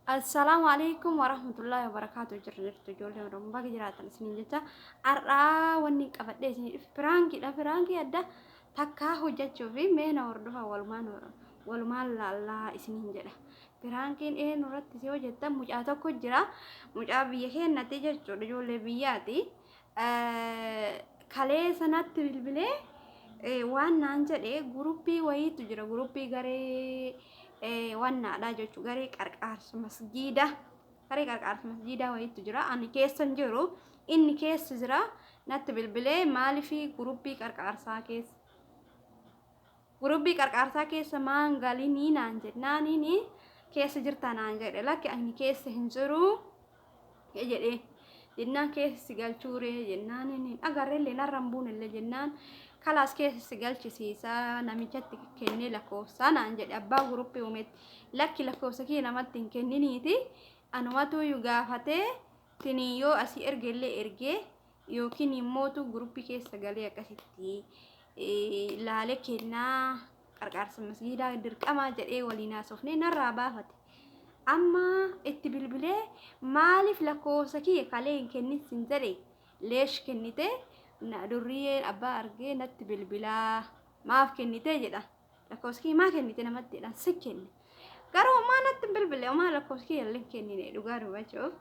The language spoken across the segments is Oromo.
Assalaamu alaikum warahmatullahi wabarakaatu. Jirra jirtu ijoollee Oromoo, baga jiraatan isiniin jecha. Har'aa wanni qabadhee isinii dhufe piraankiidha. Piraankii adda takkaa hojjechuu fi mee na hordofa, walumaan walumaan laallaa isiniin jedha. Piraankiin eenyu irratti si hojjettan? Mucaa tokko jira, mucaa biyya keenyatti jechuudha, ijoollee biyyaati. Kalee sanatti bilbilee waan naan jedhe, guruppii wayiitu jira, guruppii garee wannaadha jechuudha, garee qarqaarsa masgiida, garee qarqaarsa masgiidaa wayiitu jira. Ani keessa hin jiru, inni keessa jira. Natti bilbilee, maaliif guruppii qarqaarsaa keessa, guruppii qarqaarsaa keessa maan galinii naan jennaaniini, keessa jirta naan jedhe. Lakki, ani keessa hin jiru jedhee jennaan, keessa si galchuuree jennaan, agarreellee narra hin buunellee jennaan, kalaas keessa si galchisiisa, namichatti kennee lakkoofsaa naan jedhe, abbaa guruppii uumetti. Lakki, lakkoofsa kiyya namatti hin kenniniiti, anumatu gaafatee tini yoo asii ergellee ergee yookiin immootu guruppii keessa galee akkasitti laalee kennaa qarqaarsa masgiidaa dirqamaa jedhee waliin haasofnee narraa baafate. Amma itti bilbilee, maaliif lakkoofsa kiyya kalee hin kennin sin jedhe, leesh kennite, na durriyyeen abbaa argee natti bilbilaa, maaf kennite jedha. Lakkoofsa kiyya maa kennite namatti jedha, si kenne. Garuu homaa natti hin bilbile, homaa lakkoofsa kiyya illee hin kennine. Dhugaa dubbachuuf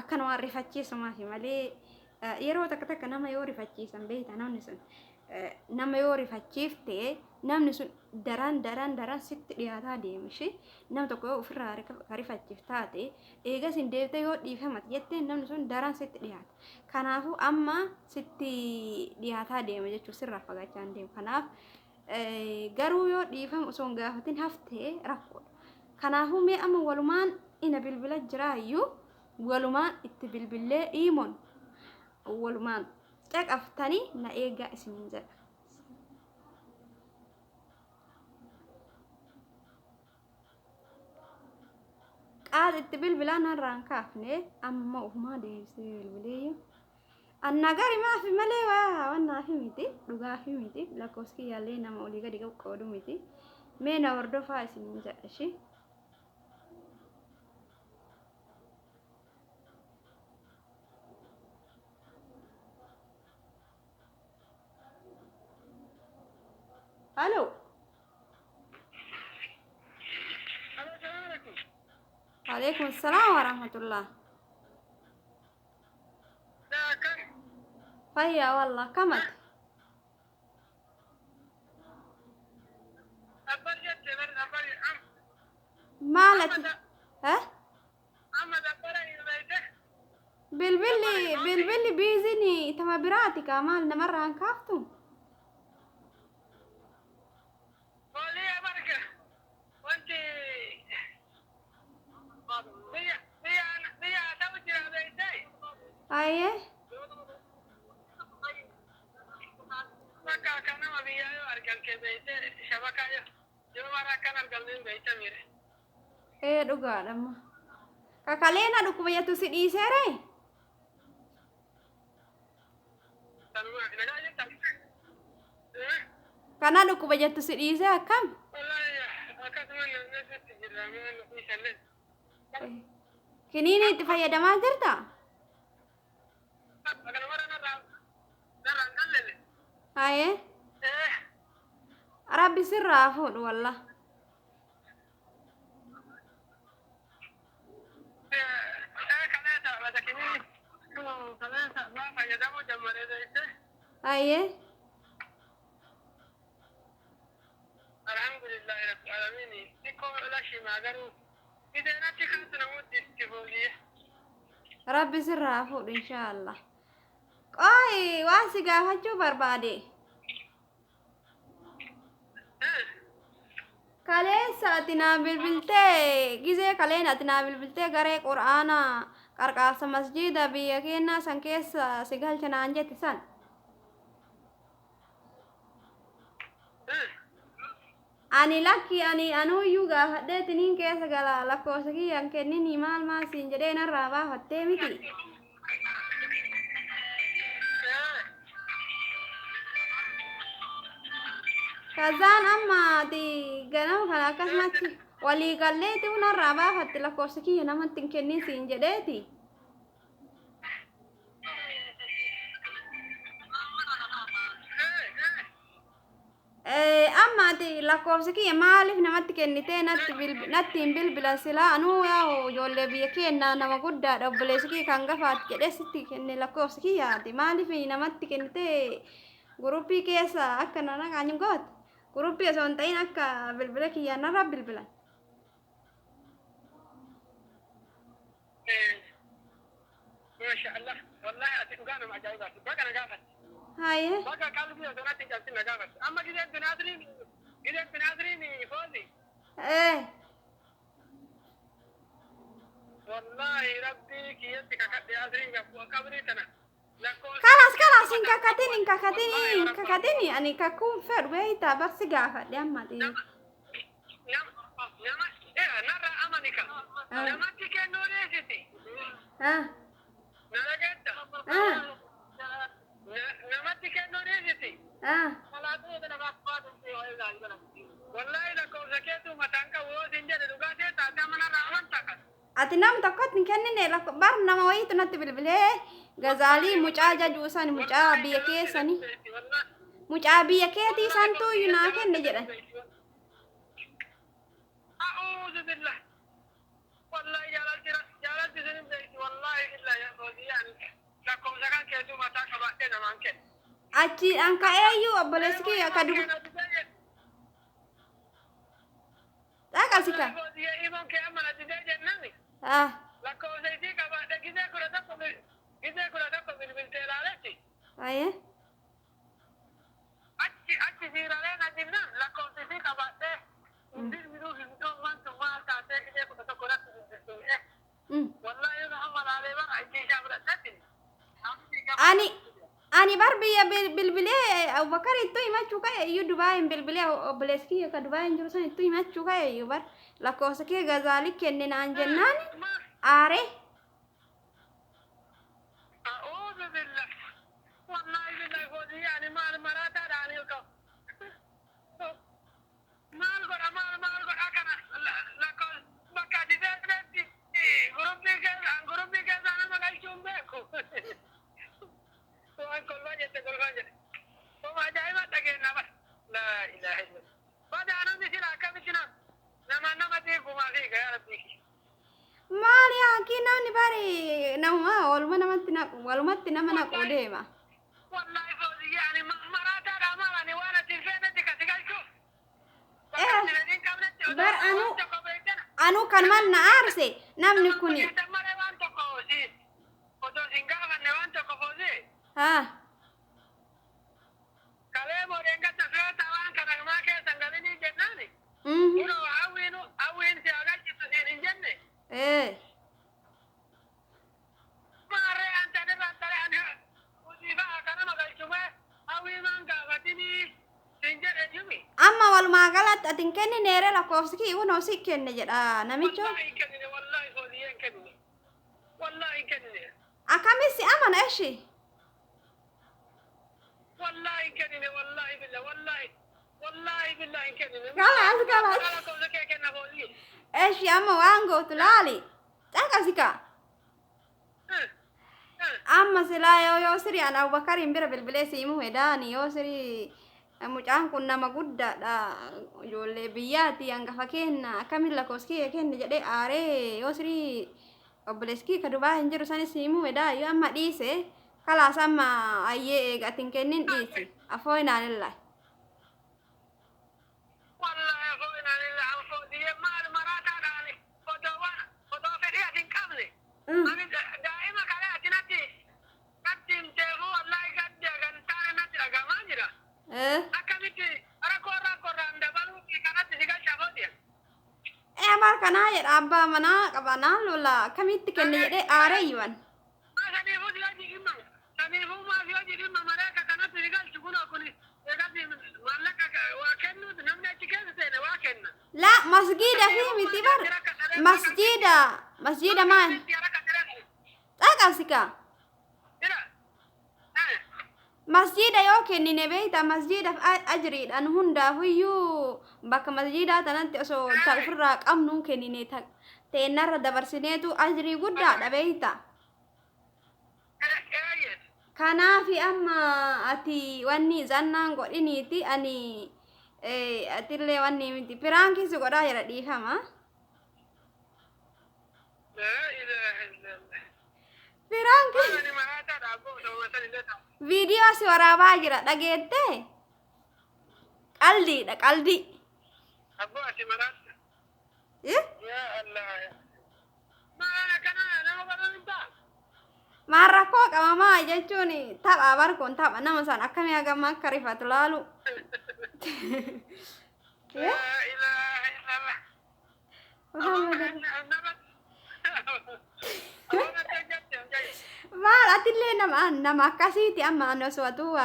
akkanuma rifachiisumaafi malee, yeroo takka takka nama yoo rifachiisan beekta, namni sun nama yoo rifachiifte namni sun daran daran daran sitti dhiyaataa deema. Ishee nama tokko yoo ofirraa rifachiif taate, eegas hin deebite yoo dhiifamate jettee, namni sun daran sitti dhiyaata. Kanaafuu amma sitti dhiyaataa deema jechuun sirraa fagaachaa hin deemu. Kanaaf garuu yoo dhiifama osoo hin gaafatin haftee rakkoodha. Kanaafuu mee amma walumaan ina bilbila jiraayyuu, walumaan itti bilbillee iimoon walumaan caqaftanii na eegaa isiniin jedha. Qaal itti bilbilaa narraan kaafne, amma ofumaa deebisee bilbileeyyu. Anna gari maafi malee waa wannaafi miti, dhugaafi miti, lakkoofsi kiyyaallee nama olii gadi qoodu miti. Mee na hordofaa isiniin jedha ishii. Halo. Alaikum salaam wa rahmatullah. Fayyaa wallah, kamati? Maal ati? Eh? Bilbilli biiziin tama biraati kaa, maal namarraa hin kaaftu? Ayyee. Bakka akka nama biyyaa yoo argan kee beeyte, shabakaa yoo mara akkan argamne beeyte miire. Ee, dhugaadha amma. Kakalee na dhukkuba jettu si dhiiseere? Sanuma nagaa jirta? Kana dhukkuba jettu si dhiisee akkam? Wallahi akkasuma namni sitti jirra, mee nu dhiisallee. Kiniini itti fayyadamaa jirta? Kana mara narraa hin qallelle. Ayyee. Eh. Rabbi sirraa fuudhu wallah. Eh, kaleessa mata kiniini kaleessa maa fayyadamuu jammaree beeyte. Ayyee. Alhamdulillahi rabbil alamin, xiqqoo lashimaa garuu miseenatti kaasu namooti itti fooliyye. Rabbi sirraa fuudhu inshaallah. Qoy, waan si gaafachuu barbaade. Kaleessa ati naa bilbiltee, gizee kaleen ati naa bilbiltee garee qur'aanaa qarqaarsa masjiida biyya keenyaa san keessa si galcha naan jette san. Ani lakki, ani anuuyyuu gaafadhee tiniin keessa gala, lakkoofsa kiyyaan kenninii maal maal siin jedhee narraa baafattee miti. Kazaan amma ati ganama kana akkasumatti Walii galleeti hunarraa baafatte lakkoofsa kiyya namatti hin kennin siin jedheeti. Amma ati lakkoofsa kiyya maaliif namatti kennitee natti natti hin bilbilan silaa anuu yaa ijoollee biyya keennaa nama guddaadha obboleessi kiyya kan gafaati jedhee sitti kenne lakkoofsa kiyya ati maaliif namatti kennitee guruppii keessa akka na naqaan goote guruppii osoo hin ta'in akka bilbila kiyyaan narra bilbilan. Maasha Allah. Wallahi ati dhugaa nama ajaa'ibaati. Baga na gaafatte. Haayee. Baga qalbii osoo natti hin cabsin na gaafatte. Amma gizee binaasriin foozi. Wallahi rabbii kiyyatti kakadhe asriin qabrii tana. Lakkoofsa. Kalas kalas, hin kakatin, hin kakatin, hin kakatin, ani kakuun fedhu beeytaa barsi gaafadhe amma ati. Nama nama narra amanika. Namatti kennuu dhiisiti. Na dhageetta? Namatti kennuu dhiisiti. Wallahi lakkoofsa keetu mataan qabu yoo sin jedhe dhugaa ta'e taatee manarraa amantaa kan. Ati nama tokkotti hin kennine bar nama wayiitu natti bilbilee Gazaalii mucaa jajuu san mucaa biyya keessanii mucaa biyya keetii santu iyyuu naa kenne jedhan. أعوذ بالله، والله jaalalti jaalalti sinin beekti, wallahi billahi yani lakkoofsa kan keetu mataa qabaadhee namaan kenna. Achiidhaan ka'eeyyuu obboleessi kiyya akka dubu dhaqasi ka. Imoon kee amma na didee jennaan lakkoofsa isii qabaadhe gizee 11 bilbiltee ilaaletti Ayyee. Achi achi siiralee na jennaan lakkoofsa isii qabaadhee bilbiluu hin wantu maal taatee gizee 11 natti bilbiltu. Wallahi amma laalee bara itti isaa fudhadhatti. Ani bar biyya bilbilee Abubakar itti himachuu ka'e iyyuu Dubaayin bilbilee obboleessi kiyya ka Dubaayin jiru san itti himachuu ka'e iyyuu bar lakkoofsa kee Gazaalii kenne naan jennaan aaree. أعوذ بالله، والله بالله فوزي يعني maal maraataadhaan yookaan maal godha maal maal godha kana lakkoofsa bakka ati seenetti guruppii keessa nama galchuun beeku. Waan kolfaa jette kolfaa jette. Oma ajaa'iba dhageenya bara. لا إله إلا الله. Badaa namni sila akkamitti nama nama dhiibumaa fiiga yaa rabbii. Maali haakii namni bari namuma waluma namatti naqu walumatti nama naqu deema. Wallahi fawzi yani maraataadha maal ani waan ati hin feenetti kasi galchuuf. Bakka ati fedhii hin qabnetti osoo Bar waan tokko beektana. Anuu kanumaan na aarse namni kuni. Malee waan tokko si osoo sin gaafanne waan tokko fawzi. Haa. Kalee moodeen gatta feeta waan kana maa keessan galinii jennaani. Kunoo hawwiinu hawwiin si agarsiisu siin hin jenne. Maarree antani rantare ani hojii kanama galchume hawwii maan gaafatinii siin jedhe jimi. Amma walumaa galatti ati hin kennineere lakkoofsi kii kunoo si kenne jedha namicho. Wallahi hin kennine, wallahi hojii hin kennine. Wallahi hin kennine. Akkamis si amana eshi? Wallahi hin kennine, wallahi billah, wallahi wallahi billah hin kennine. Kalaas kalaas. Lakkoofsa kee kenna hojii. Eshi amma waan gootu laali. Caqasi kaa. Amma silaa yoo siri an Abubakariin bira bilbilee si himuu hedaani yoo siri mucaan kun nama guddaadha ijoollee biyyaati hangafa kenna akkamiin lakkoofsa kiyya kenne jedhee aaree yoo siri obboleessi kiyya ka Dubaa hin jiru sanis si himuu hedaa yoo amma dhiise kalaas amma ayyee eega ati hin kennin dhiisi afoo inaanillaa. Wallahi afoo inaanillah an foodiyye maal maraataadhaani odoo waan odoo fedhii ati hin qabne. Ani daa'ima kalee ati natti himteefu wallahi gadde gantaane natti dhagamaa jira. Akkamitti rakkoo rakkoorraan dabaluu fi kanatti si galcha foodiya. Ee maal kanaa jedha abbaa manaa qaba naan lola akkamitti kenne jedhee aaree yiwan. Saniifuu si hojii dhimma saniifuu maa si hojii dhimma malee akka kanatti si galchu kunoo kuni eegas maallaqa waa kennuuti namni achi keessa seene waa kenna. La masgiida fi miti bar masjiida masjiida maal caqasi kaa. Masjiida yoo kennine beeyta, masjiidaaf ajriidhaan hundaafuyyuu bakka masjiidaa tanatti osoo ta ofirraa qabnuun kennine teennarra dabarsineetu ajrii guddaadha beeyta. Eeyyee. Kanaafi amma ati wanni zannaan godhiniiti ani atillee wanni miti piraankii si godhaa jira, dhiifama. Laa ilaaha illallah. Piraankii Ani maraataadha abboo, osoo san illee ta'a. Viidiyoo si waraabaa jira, dhageette? Qaldiidha, qaldii. Abboo, ati maraata. Eh? Yaa Allah. Maal akkana nama godhan hin ta'a? Maal rakkoo qabamaa jechuun, tapha barkoon tapha nama san akkamii hagam akka rifatu laalu. Eh? Laa ilaaha illallah. Muhammad. Maal atillee nama akkasiiti. Amma ani osoo atuu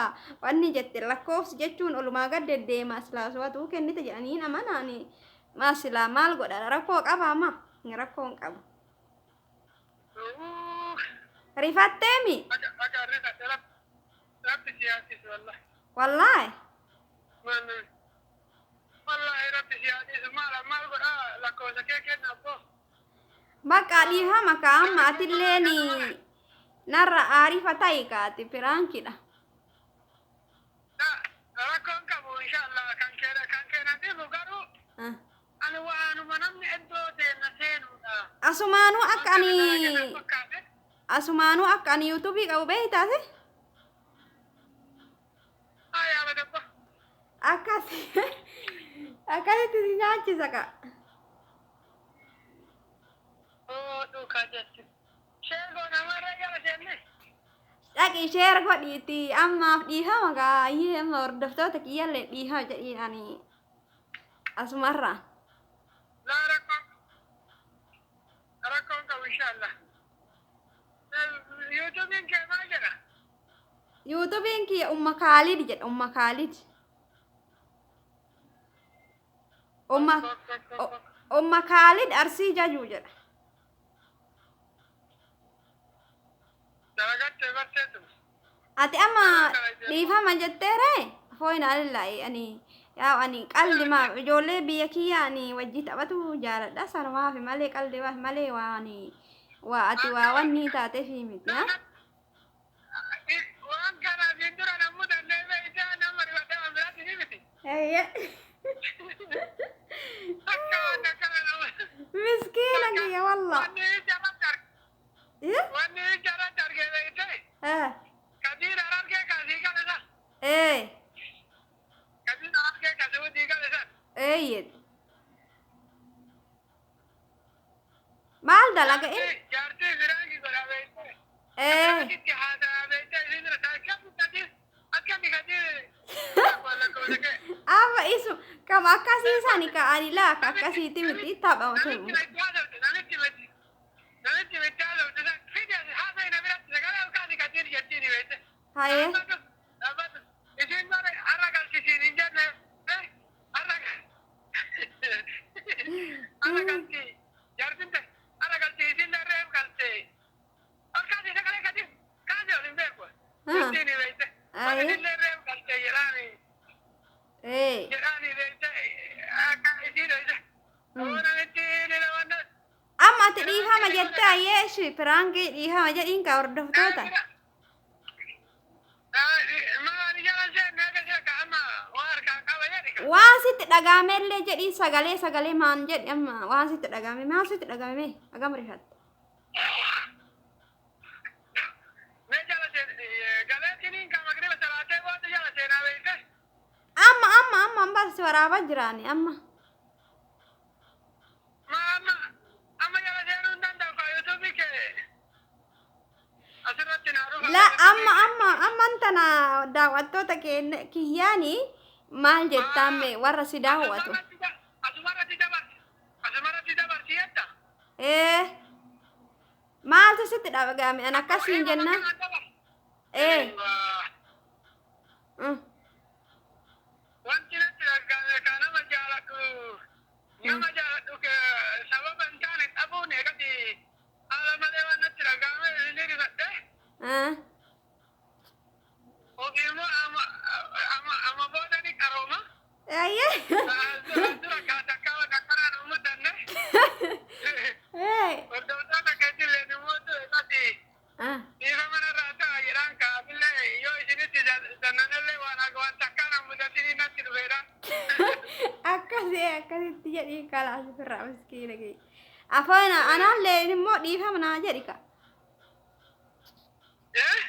wanni jette lakkoofsi jechuun olumaa gad deddeema, silaa osoo atuu kennite jedhanii nama naani maa silaa maal godha, rakkoo qaba amma rakkoo hin qabu. Rifatteemi? Wallaahi. Wallaahi rabbi si haadhisu, maal maal godha, lakkoofsa kee kenna abboo. Bakka dhiifama ka, amma atilleen narra aarifa ta'i kaati, piraankidha. Rakkoon qabu, inshallah kan keena kan keenatiif garuu ani waanuma namni iddoo deemna seenuudha. Asumaanuu akka ani yuutuubii qabu beektaase? Haa badabba. Akkas akkasitti si nyaachisa ka. Oo, dhugaa jetti. Sheekoo namarra jala seenne. Dhaqi share godhiiti, ammaaf dhiifama kaayyee, amma hordoftoota kiyyallee dhiifama jedhiin ani asumarraa. Laa, rakkoon qabu, inshallah. Yuutuubiin kee maal jedha? Yuutuubiin kiyya Umma Kaalid jedha, Umma Kaalid. Umma Kaalid Arsii Jajuu jedha. Dalagattee barteetu. Ati amma dhiifama jetteere, fooyina alillaa'i. Ani yaa ani qaldi ma ijoollee biyya kiyya ani wajji taphatu jaaladha, sanumaaf malee, qaldi malee waan waa ati waa wanni taateefi miti ha. Waan kanaaf hin dura namuu danda'e beektaa, nama rifadhee waan biraatti ni miti. Akka waan akkana nama. Miskiina kiyya walla. Wanni ija irratti arge. Wanni ija irratti arge beektee. Kadiir Harargee kasii gale san. Kadiir Harargee kasii udii gale san. Eeyyet. Maal dalaga inni? Jaartii firaanki godha beektee. Akkasitti haasaa beektee, isin dura akkami Kadiir, akkami Kadiir. Amma isu kam akkasii sani ka ani laaka akkasiiti miti, tapha. Namitti itti haasofte, namitti itti haasofte san fidi as haasa'e na biratti, sagalee ol kaasi Kadiir jettiin beekte. Haye. Dhaabbatu. Isin bara har'a galchisiin hin jenne, har'a galchi jaartin ta'e har'a galchi, isin darreef galte. Ol kaasi sagalee Kadiir, kaasi ol hin beeku. Jettiin beekte. Isin darreef galte jedhaani. Jedhaani beekte, akka isiin beekte. Namitti ni lawanna. Amma ati dhiifama jettee, ayyee, ishi piraankii dhiifama jedhiin ka hordoftoota. Maali jala seenne akka seeka amma waa harkaan qaba jedhi ka. Waan sitti dhagaamellee jedhiin, sagalee maan jedhi, amma waan sitti dhagaame, maal sitti dhagaame, hagam rifatte? Mee jala seen galeetiniin ka magriba salaatee booda jala seenaa beekte. Amma si waraabaa jiraani amma. Ma amma jala seenuu hin danda'u ka yuutuubii kee asirratti naa dhufa. La, amma amman tana daawwattoota kiyyaani maal jettaamme warra si daawwatu? Asumarratti dabarsi. Asumarratti dabarsi jetta. Ee, maaltu sitti dhagahame an akkasiin jenna? Ee. Wanti natti dhagahame ka nama jaaladhu sababa hin taane dhabuun eegati haala malee waan natti dhagahame ni rifadhe. Ofiimmoo Akkasii akkasitti jedhii kalaas ofirraa miskiina kiyya. Afaan anallee immoo dhiifama naa jedhi ka. Eh?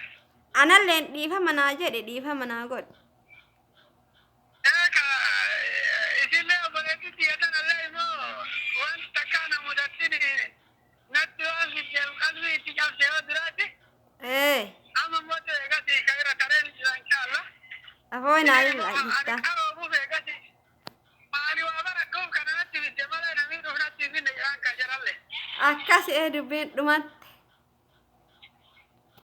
Analleen dhiifama naa jedhi, dhiifama naa godhi. Ee ka isillee obboleettii xiyyatanallee immoo waan takkaa na mudattin natti waan fiddeef qalbii itti cabse yoo duraati. Amma immoo eegas ka irra tareen jira inshaallah. Afoo naa Ani jetta. qaroomuuf eegas ani waa baradhuuf kana natti fidde malee namni dhufu natti hin finne jedhaan ka jedhalle. Akkas ee dubbiin dhumatte.